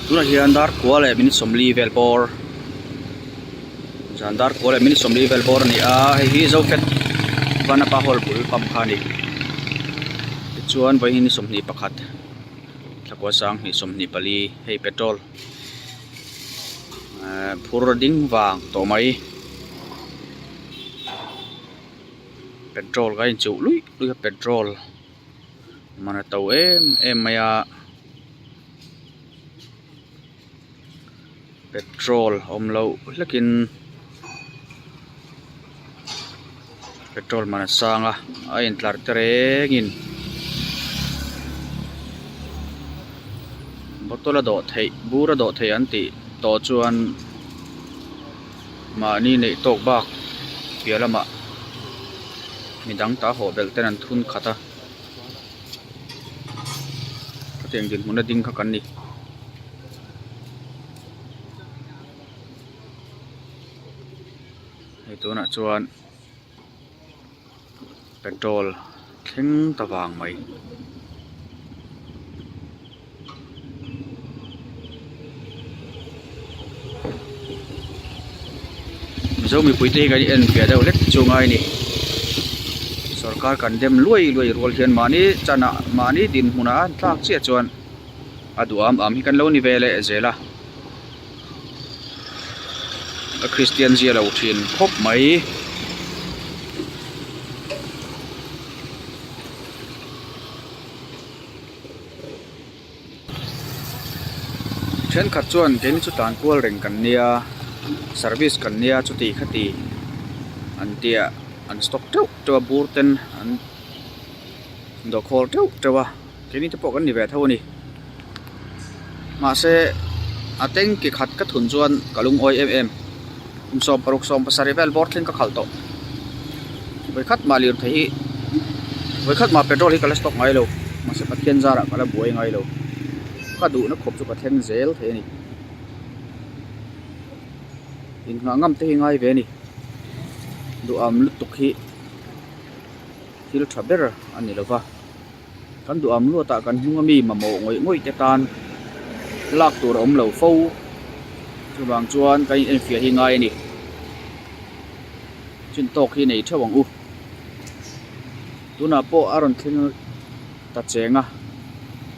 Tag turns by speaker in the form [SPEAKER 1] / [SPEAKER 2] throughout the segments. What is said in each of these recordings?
[SPEAKER 1] Tunah hian dar kua leh minute 40 vel bawr zan dar kua leh minute 40 vel bawr a ni a hei hi Zofet Vanapa hall bul pump kha a ni tichuan vawiin ni 21 thlakua sang hnih 24 hei petrol ehh phur ding vang tawh mai. Petrol ka inchuh luih luih a petrol man a to em em mai a petrol awm loh hlekin petrol man a sang a a intlar te rengin bottle a dawh theih bur a dawh theih an tih tawh chuan. Mahni neih tawk bak piah lamah midang ta hawh belh ten an thun khat a khatiang dinhmun a ding kha kan ni. Hei tunah chuan petrol thleng ta vang mai. Mizo mipui te hi kan en fiah deuh hlek chu ngai a ni sorkar kan dem luai luai rual hian mahni chanah mahni dinhmunah an tlak chiah chuan a duham am hi kan lo ni ve leh zel a a kristian zia lo thin khawp mai. Thenkhat chuan keini chu tan kual reng kan nia service kan nia chuti khati an tia an stock teuh teuh a bur ten an dawhkhawl teuh teuh a keini te pawh kan ni ve tho a ni mahse a tanki khat ka thun chuan ka lungawi em em kum 16 17 vel bawr thleng ka khalh tawh vawikhat mah lirthei hi vawikhat mah petrol hi ka la stock ngai lo mahse Pathian zarah ka la buai ngai lo ka duhna khawp chu ka thleng zel thei a ni innghah ngam te hi ngai ve a ni duham lutuk hi thil tha ber a ni lova. Kan duh am luatah kan hnung ami mamawh ngawih ngawih te tan lak tur a awm lo fo. Chuvang chuan kan in enfiah hi ngai a ni. Chin tawk hi nei theuh ang u. Tunah pawh a rawn thleng ta cheng a.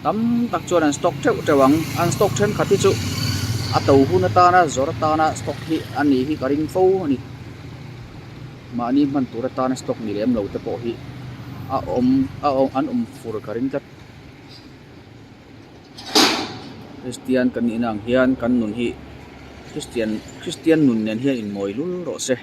[SPEAKER 1] Tam tak chuan an stock teuh teuh ang. An stock thenkhat hi chu a to hun atana zawrh atana stock hi a nih hi ka ring fo a ni. Mahni hman tur atana stock ni lem lo te pawh hi a awm a awm an awm fur ka ring tlat. Kristian kan nihna ang hian kan nun hi Kristian Kristian nun nen hian inmawi lul rawh se.